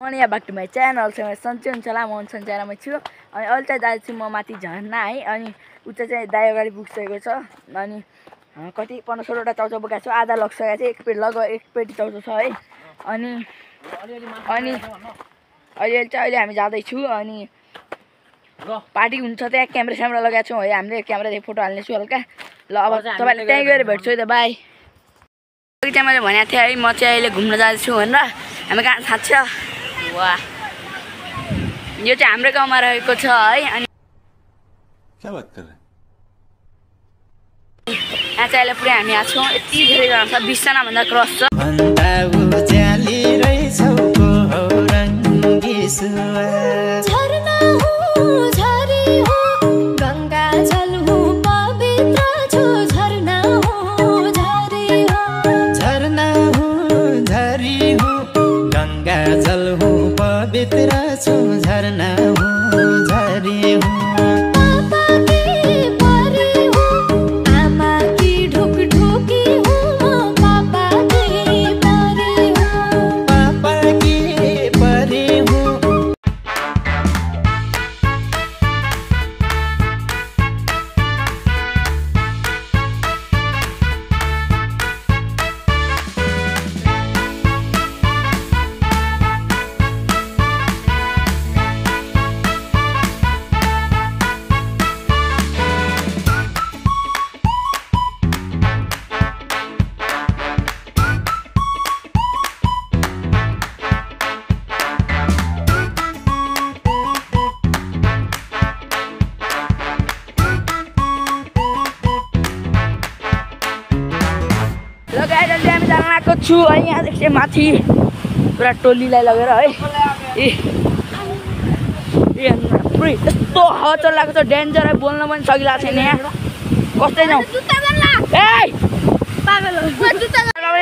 अनि यहाँ बाटो माई च्यानल चाहिँ सन्चै हुन्छ होला म सन्चैमा छु अनि अहिले चाहिँ जान्छु म माथि झर्ना है अनि उता चाहिँ दाइ अगाडि पुगिसकेको छ अनि कति 15-16वटा चाउचाउ बोकाएको छु आधा लगिसकेको चाहिँ एक पेटी चाउचाउ छ है अनि अहिले हामी जाँदैछु अनि पार्टी हुन्छ त्यहाँ क्यामेरा लगाएको छौँ है हामीले क्यामेरादेखि फोटो हाल्नेछु हल्का ल अब तपाईँले त्यहीँ गएर भेट्छु है त बाई। अघि चाहिँ मैले भनेको थिएँ है म चाहिँ अहिले घुम्न जाँदैछु भनेर हामी कहाँ थाहा छ वाह यो चाहिँ हाम्रो गाउँमा रहेको छ है अनि क्या बात कर रहे हैं यहाँ चाहिँ अहिले पुरै हामी आएको छौँ यति धेरै जना छ 20 जनाभन्दा क्रस छ हामी जान आएको छु है यहाँदेखि माथि पुरा टोलीलाई लगेर है पुरै यस्तो हावा चलिरहेको छ डेन्जर है बोल्न पनि सकिरहेको छैन यहाँ कस्तै जाउँ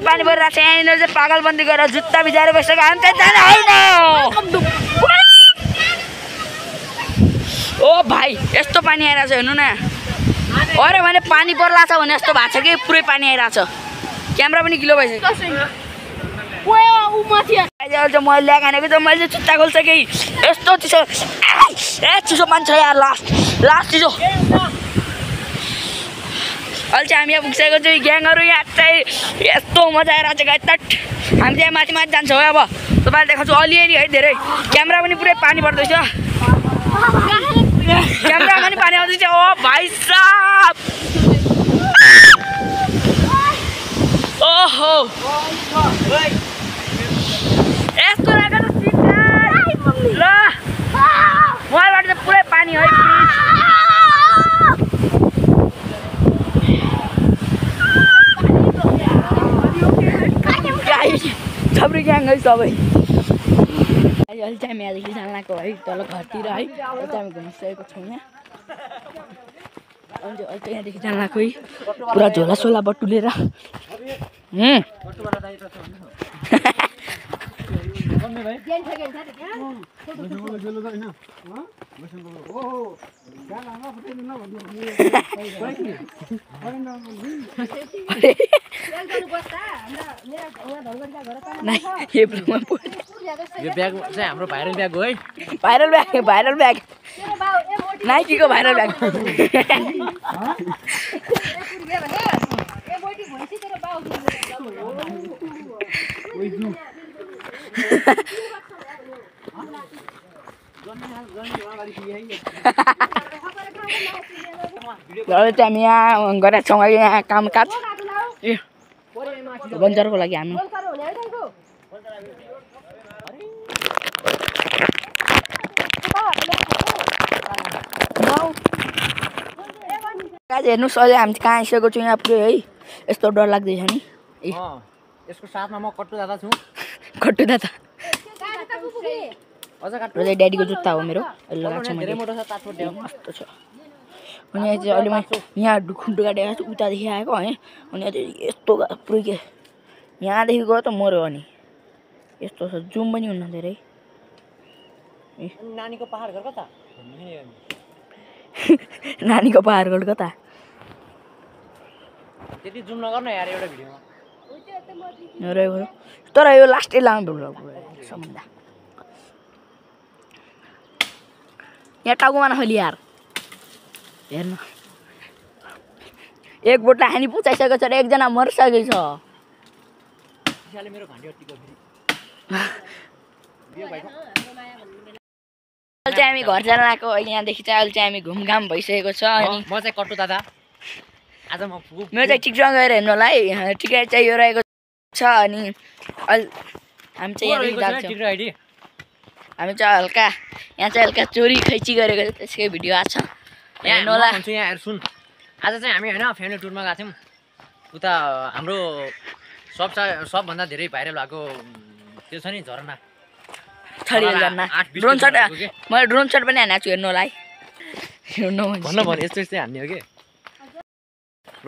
पानी परिरहेको छ यहाँनिर चाहिँ पागलबन्दी गरेर जुत्ता भिजाएर बसेको हामी चाहिँ जाने होइन ओ भाइ यस्तो पानी आइरहेको छ हेर्नु न अरे भने पानी पर्ला छ भने यस्तो भएको छ कि पुरै पानी आइरहेको छ क्यामेरा पनि किलो भइसक्यो मैले ल्याएको त मैले जुत्ता खोल्छ कि यस्तो चिसो चिसो मान्छ यार लास्ट चिसो अहिले चाहिँ हामी यहाँ पुगिसकेको छु ग्याङहरू यहाँ चाहिँ यस्तो मजा आइरहेको छ गाई तट हामी चाहिँ माथि जान्छौँ है अब तपाईँले देखाउँछु अलिअलि है धेरै क्यामेरा पनि पुरै पानी पर्दैछ क्यामेरा पनि पानी आउँदैछ ओ भाइ साहब ओहो यस्तो रहेको छ ल मोबाइलबाट चाहिँ पुरै पानी है थुप्रै ग्याङ है सबै अहिले चाहिँ हामी यहाँदेखि जानको है तल घरतिर है अहिले चाहिँ हामी घुमिसकेको छौँ यहाँ अनि अहिले चाहिँ यहाँदेखि जानको है पुरा झोला बटुलेर यो ब्याग चाहिँ हाम्रो भाइरल ब्याग हो है भाइरल ब्याग नाइकीको भाइरल ब्याग हामी यहाँ गरेका छौँ यहाँ कामकाज बन्जरको लागि हामी हेर्नुहोस् अहिले हामी कहाँ आइसकेको छौँ यहाँ पुरै है यस्तो डर लाग्दैछ नि यसको साथमा म कट्टु दादा छु चाहिँ ड्याडीको जुत्ता हो मेरो अहिले लगाएको छु मैले मस्तो छ अनि यहाँ चाहिँ अहिले म यहाँ खुट्टु काटेको छु उतादेखि आएको है अनि यस्तो पुरै के यहाँदेखि गयो त मऱ्यो अनि यस्तो छ जुम पनि हुन्न धेरै नानीको पहाड घर कता नानीको पहाड घर कता त्यति जुम नगर्नु यार एउटा भिडियोमा तर यो लास्टै लामो भिडियो सम्झा यहाँ टाउकोमा नखोली यार हेर्नु एक बोटला हानी पुचाइसकेको छ र एकजना मरिसकेको छ त्यसले मेरो भान्डी अट्टिको फेरि अहिले चाहिँ हामी घर जान लागेको अहिले यहाँदेखि चाहिँ अहिले चाहिँ हामी घुमघाम भइसकेको छ अनि म चाहिँ कट्टु दादा आज म मेरो चाहिँ टिकटक गएर हेर्नु होला है टिकट चाहिँ यो रहेको छ अनि अहिले हामी चाहिँ यहाँदेखि जान्छौँ टिकटक आइडी हामी चाहिँ हल्का यहाँ चाहिँ हल्का चोरी खैची गरेको त्यसकै भिडियो आएको छ हेर्नु होला हुन्छ यहाँ हेर सुन आज चाहिँ हामी होइन फ्यामिली टुरमा गएको थियौँ उता हाम्रो सबभन्दा धेरै भाइरल भएको त्यो छ नि झरना छडी झरना ड्रोन सट मैले ड्रोन सट पनि हानेको छु हेर्नु होला है हेर्नु भन्नु भने यस्तो यस्तै हान्ने हो कि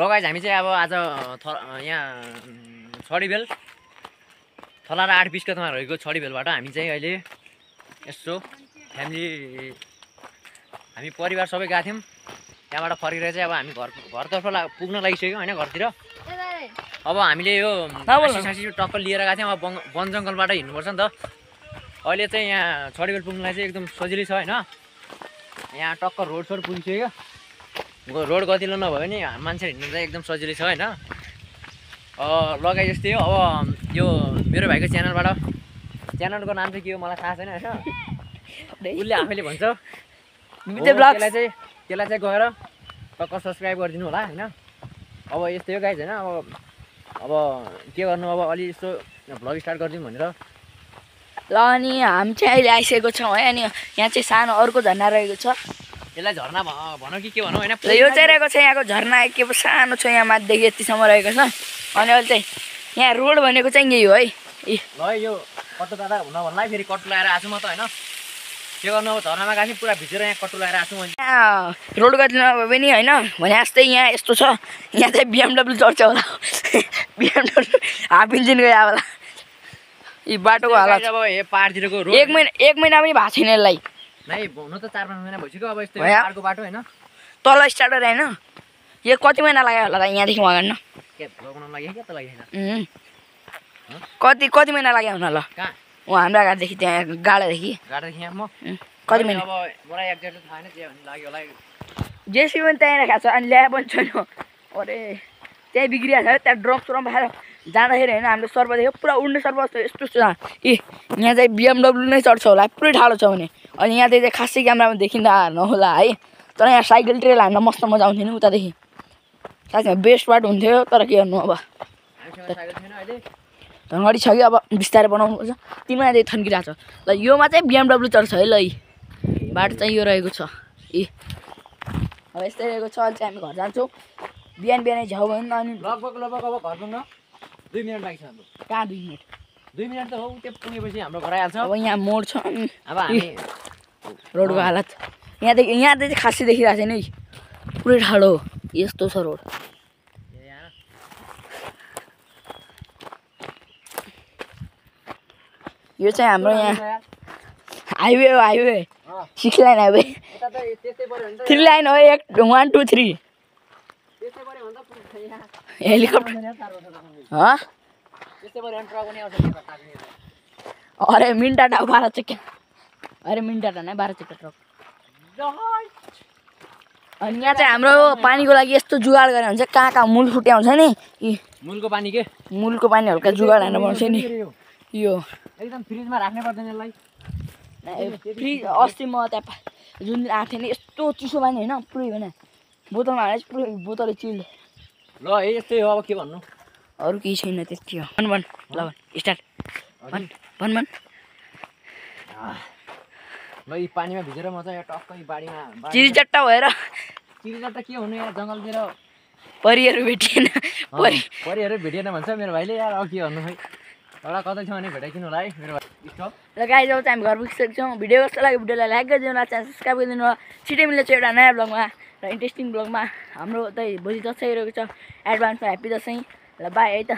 लगाइज हामी चाहिँ अब आज यहाँ छडीबेल थला र 8 बिस्कतमा रहेको छडीबेलबाट हामी चाहिँ अहिले यसो फ्यामिली हामी परिवार सबै गएको थियौँ त्यहाँबाट फर्केर चाहिँ अब हामी घरतर्फ पुग्न लागिसक्यौँ होइन घरतिर अब हामीले यो सासी टक्कर लिएर गएको थियौँ अब वन जङ्गलबाट हिँड्नुपर्छ नि त अहिले चाहिँ यहाँ छडीबेल पुग्नलाई चाहिँ एकदम सजिलै छ होइन यहाँ टक्कर रोड पुगिसक्यो रोड गतिलो नभयो भने मान्छे हिँड्नु चाहिँ एकदम सजिलै छ होइन लगाइ जस्तै हो अब यो मेरो भाइको च्यानलको नाम चाहिँ के हो मलाई थाहा छैन होइन उसले आफैले भन्छ त्यसलाई चाहिँ गएर टक्कर सब्सक्राइब गरिदिनु होला होइन अब यस्तै हो गाइज होइन अब के गर्नु अब अलि यस्तो भ्लग स्टार्ट गरिदिउँ भनेर ल अनि हामी चाहिँ अहिले आइसकेको छौँ है अनि यहाँ चाहिँ सानो अर्को झरना रहेको छ यसलाई झरना भनौँ कि के भनौँ होइन यो चाहिँ रहेको छ यहाँको झरना के पो सानो छ यहाँ माथिदेखि यतिसम्म रहेको छ अनि अहिले चाहिँ यहाँ रोड भनेको चाहिँ यही हो है ल यो कट्टु दादा हुन भन्लाई फेरि कट्टु लगाएर आएको छु म त होइन के गर्नु अब झरनामा गएको भित्र यहाँ कट्टु लगाएर आएको छु मैले यहाँ रोड गति नभए पनि होइन भने जस्तै यहाँ यस्तो छ यहाँ चाहिँ BMW चढ्छ होला BMW हाफ इन्जिन गयो होला यी बाटोको हालत अब यो पाहाडतिरको रोड एक महिना पनि भएको छैन यसलाई नै हुनु त 4-5 महिना भइसक्यो अब यस्तो पाहाडको बाटो होइन तल स्टार्टर होइन यो कति महिना लाग्यो होला त यहाँदेखि वहाँ गर्न के लगाउन लागि के त लागि कति महिना लाग्यो होला ल कहाँ वहाँ हाम्रो घरदेखि त्यहाँ गाडादेखि यहाँ म कति महिना अब मलाई एक्ज्याक्ट थाहा छैन के भन्ने लाग्यो होला जेसी पनि त्यहीँ राखेको छ अनि ल्याए पनि छैन अरे त्यहीँ बिग्रिरहेको छ त्यहाँ ड्रम स्रम भएर जाँदाखेरि होइन हामीले सर्प देख्यो पुरा उड्ने सर्प जस्तो यस्तो यहाँ चाहिँ BMW नै चढ्छ होला पुरै ठाडो छ भने अनि यहाँदेखि चाहिँ खासै क्यामेरामा देखिँदा नहोला है तर यहाँ साइकल ट्रेल हान्न मस्त मजा आउँथ्यो नि उतादेखि साथीमा बेस्ट बाटो हुन्थ्यो तर के गर्नु अब धनगढी छ कि अब बिस्तारै बनाउनु पर्छ 3 महिनादेखि थन्किरहेको छ ल योमा चाहिँ BMW चढ्छ है ल बाटो चाहिँ यो रहेको छ अब यस्तै रहेको छ अहिले चाहिँ हामी घर जान्छौँ बिहानै झ्याउ भयो नि अनि लगभग अब घर पुग्न 2 मिनट लाग्छ हाम्रो कहाँ 2 मिनट 2 मिनट त हो त्यो पुगेपछि हाम्रो घर आइहाल्छ अब यहाँ मोड छ अनि अब हामी रोडको हालत यहाँदेखि खासै देखिरहेको छैन है पुरै ठाडो यस्तो छ रोड यो चाहिँ हाम्रो यहाँ हाइवे हो हाइवे 6 लाइन हाइवे 3 लाइन हो 1 2 3 हेलिकप्टर अरे मिन्टा टाउ 12 चक्का अरे मिन्टा नै 12 चक्का ट्रक अनि यहाँ चाहिँ हाम्रो पानीको लागि यस्तो जुगाड गरे हुन्छ कहाँ मूल फुट्याउँछ नि मूलको पानी के मूलको पानी हल्का जुगाड हान्न पर्छ नि यो एकदम फ्रिजमा राख्नै पर्दैन यसलाई फ्रिज अस्ति म त्यहाँ जुन दिन आएको थिएँ नि यस्तो चिसो पानी होइन पुरै होइन बोतलमा हालेर पुरै बोतलले चिल्ड ल यस्तै हो अब के भन्नु अरू केही छैन त्यति हो भन ल स्टार्ट भन ल यी पानीमा भिजेर म चाहिँ टक्कै बारीमा चिरिचट्टा भएर चिरिचट्टा के हुनु यार जङ्गलतिर परिहरू भेटिएन परिहरू भेटिएन भन्छ मेरो भाइले यार अब के भन्नु खै एउटा कतै छ भने भेटाइदिनु होला है मेरो भाइ स्टप ल गाइज अब चाहिँ हामी घर पुगिसकेको छौँ भिडियो कस्तो लाग्यो भिडियोलाई लाइक गरिदिनु होला च्यानल सब्सक्राइब गरिदिनु होला छिटै मिल्छ एउटा नयाँ ब्लगमा र इन्ट्रेस्टिङ ब्लगमा हाम्रो चाहिँ भोलि दसैँ रहेको छ एडभान्समा ह्याप्पी दसैँ ल बाई है त